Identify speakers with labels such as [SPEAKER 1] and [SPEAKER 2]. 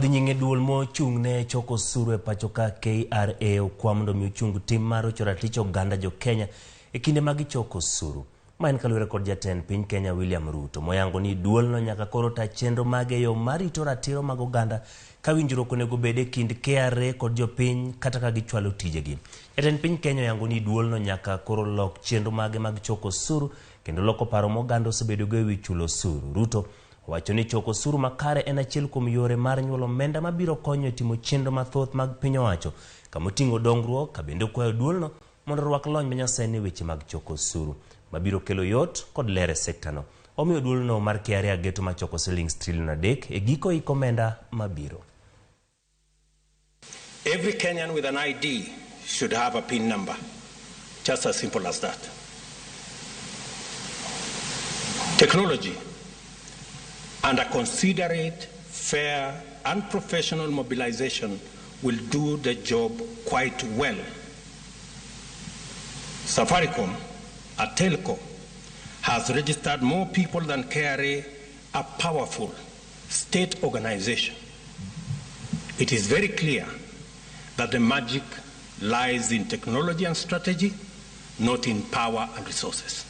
[SPEAKER 1] Dhi nying'e duol mochung' ne choko osuru e pacho ka KRA okwa mondo mi ochung tim mar rocho ratich oganda jo Kenya e kinde ma gichoko osuru. Ma en kaluwore kod jatend piny Kenya William Ruto moyango ni duolno nyaka koro ta chenro mage e yo marito ratiro mag oganda ka winjruok onego bed e kind KRA kod jopiny kata ka gichwalo tijegi. Jatend piny Kenya oyango ni duolno nyaka koro lok chenro mage mag choko osuru kendo loko paro ma oganda osebedogo e wi chulo osuru. Ruto owacho ni choko osuru makare en achiel kuom yore mar nyuolo omenda mabiro konyo e timo chenro mathoth mag piny owacho kamoting'o dongruok ka bende okwayo duolno mondo orwak lony manyasani e weche mag choko osuru mabiro kelo yot kod ler e sektano. Omiyo duolno mar KRA geto mar choko silings trilion 3 e giko hik omenda mabiro.
[SPEAKER 2] Every Kenyan with an ID should have a PIN number. Just as simple as that. Technology and a considerate, fair, and professional mobilization will do the job quite well. Safaricom, a telco, has registered more people than KRA, a powerful state organization. It is very clear that the magic lies in technology and strategy, not in power and resources.